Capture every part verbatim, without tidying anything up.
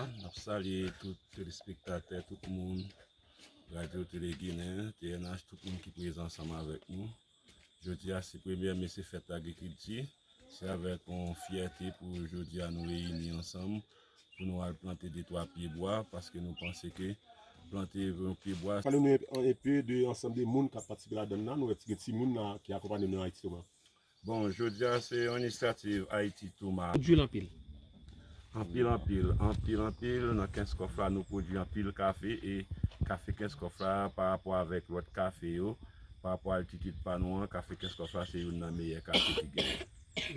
N ap salye tout telespektatè, tout moun, Radyo Tele Ginen, T N H, tout moun ki prezan ansanm avèk nou. Jodi a se premyè me, se fèt agrikilti. Se avèk yon fyète pou jodi a nou reyini ansanm pou nou al plante de twa pye bwa, paske nou panse ke plante yon pye bwa. Pale nou en, en pe de ansanm de moun k ap patisipe ladan l la. Nou wè ti gen timoun la ki akonpanye nou nan Ayiti Toma. Bon, jodi a se yon inisyativ Ayiti Toma. Pwodui l anpil. Anpil, anpil, anpil, anpil. Nan Kenskòf la, nou pwodui anpil kafe, e kafe Kenskòf la, pa rapò avèk lòt kafe yo, pa rapò a altitid pa nou an, kafe Kenskòf la se youn nan meyè kafe ki genyen.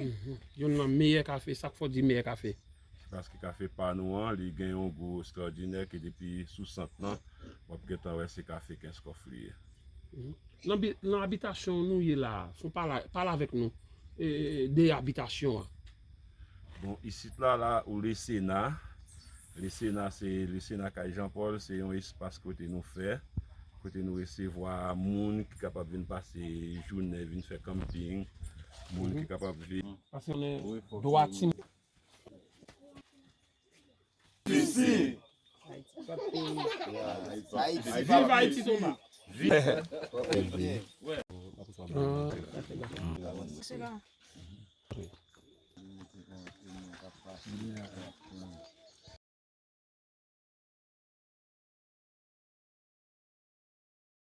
Mhm. Youn nan meyè kafe, sa k fè w di meyè kafe? Se paske kafe pa nou an, li gen yon gou estwòdinè ke depi sou sant lan, w ap gentan wè se kafe Kenskòf li ye. Mhm. Nan bi-, nan abitasyon nou ye la, fò pale, pale avèk nou, e, de abitasyon an. Bon, isit la, la, ou Lesena. Lesena, se Lesena kay Jean Paul, se yon espas kote nou fè, kote nou resevwa moun ki kapab vin pase jounen, vin fè kanping, moun ki kapab vin. Pase jounen dwa timoun. Isit. Ayiti pa peyi. Ayiti pa peyi. Viv Ayiti Toma. Viv. Ah, sa fè gafè.